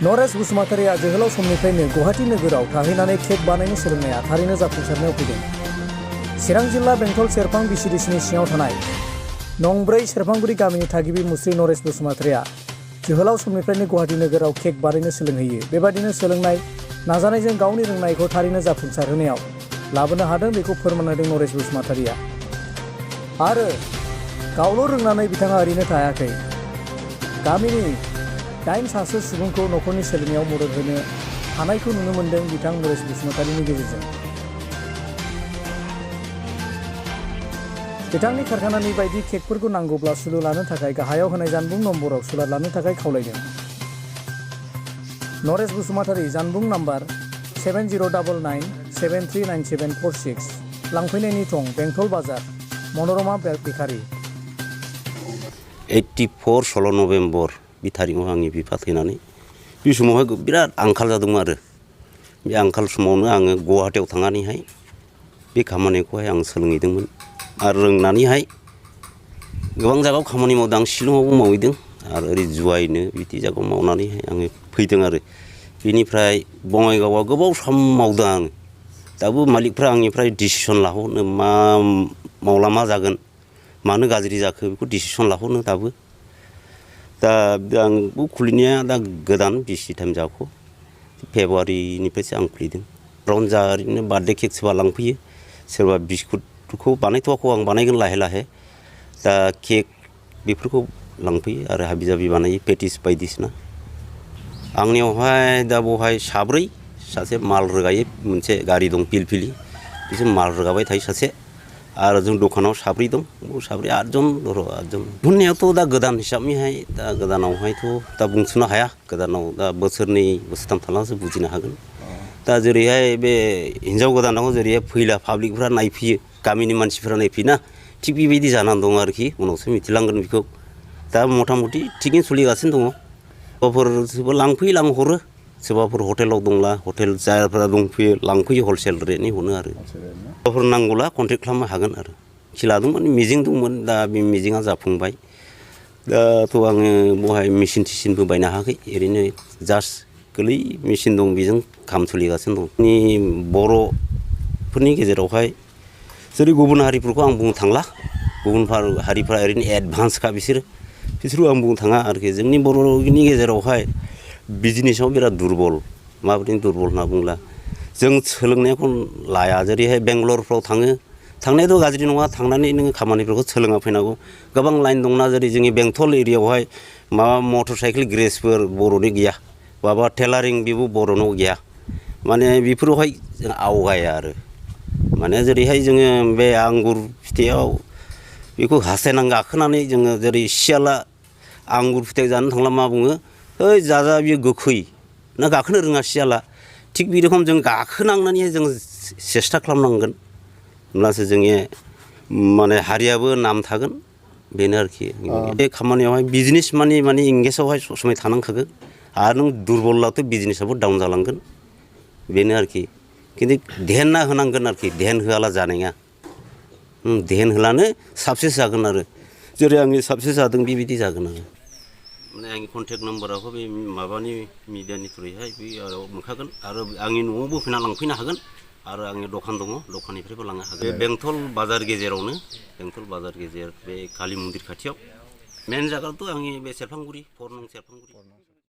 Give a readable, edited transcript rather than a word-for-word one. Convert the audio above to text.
नरेश बसुमतारिया जोहोलाव समनिफ्रायनो गुवाहाटी नोगोराव थाहैनानै केक बानायनो सोलोंनाया थारैनो जाफुंसारनायाव फैदों। चिरां जिल्ला बेंटल सेरफां बिसिडिसिनि सिङाव थानाय नं 4 सेरफांगुरि गामिनि थागिबि मुस्रि नरेश बसुमतारिया जोहोलाव समनिफ्रायनो गुवाहाटी नोगोराव केक बानायनो सोलोंहैयो। बेबादिनो सोलोंनाय नाजानायजों गावनि रोंनायखौ थारैनो जाफुंसारहोनायाव लाबोनो हादों बेखौ फोरमान होदों नरेश बसुमतारिया। आरो गावल' रोंनानै बिथाङा ओरैनो थायाखै। गामिनि 8 सासे सुबुंखौ न'खरनि सोलिनायाव मदद होनो हानायखौ नुनो मोन्दों बिथां नरेश बसुमतारिनि गेजेरजों। बिथांनि कारखानानि बायदि केकफोरखौ नांगौब्ला सुलु लानो थाखाय गाहायाव होनाय जानबुं नम्बराव सुलाद लानो थाखाय खावलायदों। नरेश बसुमतारि जानबुं नाम्बार 7099739746 लांफैनायनि थं बेंटल बाजार मनरमा बेकारि 84 16 नभेम्बर बे थारिखआव आंनि बिफा थैनानै बे समावहाय बिराद आंखाल जादोंमोन आरो बे आंखाल समावनो आङो गुवाहाटीयाव थांनानैहाय बे खामानिखौहाय आं सोलोंहैदोंमोन आरो रोंनानैहाय गोबां जायगायाव खामानि मावदों। आं शिलंआवबो मावहैदों आरो ओरै जुवायनो बिदि जायगायाव मावनानैहाय आङो फैदों आरो बेनिफ्राय बङाइगावआव गोबाव सम मावदों आङो। दाबो मालिकफ्रा आंनिफ्राय डिसिसन लाहरनो मा मावला मा जागोन मानो गाज्रि जाखो बेखौ डिसिसन लाहरनो दाबो। दा आंबो खुलिनाया दा गोदान बेसि टाइम जाखो फेब्रुवारिनिफ्रायसो आं खुलिदों। राउन्ड जा ओरैनो बार्थडे केक सोरबा लांफैयो सोरबा बिस्कुटखौ बानायथ'वाखै आं बानायगोन लाहे लाहे। दा केक बेफोरखौ लांफैयो आरो हाबि जाबि बानायो पेटिस बायदिसिना। आंनियावहाय दा बेवहाय सासे माल रोगायो मोनसे गारि दं पिलपिलि बिसोर माल रोगाबाय थायो सासे आरो जों दखानाव 7 दं 7 8जन बुंनायावथ' दा गोदान हिसाबैहाय दा गोदानावहायथ' दा बुंस'नो हाया। गोदानाव दा बोसोरनै बोसोरथाम थानासो बुजिनो हागोन। दा जेरैहाय बे हिन्जाव गोदानाव जेरैहाय फैला पाब्लिकफ्रा नायफैयो गामिनि मानसिफ्रा नायफैयोना थिग बेबायदि जानानै दं आरोखि उनावसो मिथिलांगोन बेखौ। दा मथा मथि थिगैनो सोलिगासिनो दङ। सोरबा लांफैयो लांहरो सोरबाफोर हटेलाव दंब्ला हटेल जायफोरा दंफैयो लांफैयो हलसेल रेटनि हरो आरो सोरबाफोर नांगौब्ला कन्टेक्ट खालामनो हागोन आरो खेला दंमोन मिजिं दंमोन दा बे मिजिङा जाफुंबाय। दाथ' आङो बेवहाय मेचिन थिसिनबो बायनो हायाखै ओरैनो जास्ट गोरलै मेचिन दं बेजों खाम सोलिगासिनो दं। जोंनि बर'फोरनि गेजेरावहाय जेरै गुबुन हारिफोरखौ आं बुंनो थांला गुबुन हारिफ्रा ओरैनो एडभान्सखा बिसोरखौ आं बुंनो थाङा आरोखि। जोंनि बर'नि गेजेरावहाय बिजनेसाव बिराद दुरबल। माबायदि दुरबल होनना बुंब्ला जों सोलोंनायखौ लाया। जेरैहाय बेंगलरफ्राव थांनायाथ' गाज्रि नङा थांनानै नोङो खामानिफोरखौ सोलोंना फैनांगौ। गोबां लाइन दंना जेरै जोंनि बेंटल एरियायावहाय माबा मटर साइकेल ग्रेसफोर बर'नि गैया माबा टेलारिं बेबो बर'नाव गैया। माने बेफोरावहाय जों आवगाया आरो माने जेरैहाय जोङो बे आंगुर फिथाइयाव बेखौ हासायनां गाखोनानै जोङो जेरै सियाला आंगुर फिथाइ जानो थांब्ला मा बुङो ओइ जाजा बियो गोखै ना गाखोनो रोङा सियाला। थिग बे रखम जों गाखोनांनानैहाय जों सेस्था खालामनांगोन होमब्लासो जोंनि माने हारियाबो नाम थागोन बेनो आरोखि। बे खामानियावहाय बिजनेस माने इंगेजआवहाय सब समाय थानांखागोन आरो नों दुरबलाथ' बिजनेसाबो डाउन जालांगोन बेनो आरोखि। खिन्थु ध्यान होनांगोन आरोखि ध्यान होआला जानाय नङा। ध्यान होलानो साक्सेस जागोन आरो जेरै आंनि साक्सेस जादों बेबायदि जागोन आरो। माने आंनि कन्टेक्ट नाम्बाराखौ बे माबानि मिडियानि थ्रुयैहाय बेयाव मोनखागोन आरो आंनि न'आवबो फैना लांफैनो हागोन आरो आंनि दखान दङ दखाननिफ्रायबो लांनो हागोन। बे बेंटल बाजार गेजेरावनो बेंटल बाजार गेजेर बे कालि मन्दिर खाथियाव मेन जायगाथ' आंनि बे सेरफांगुरि 4 नं सेरफांगुरि।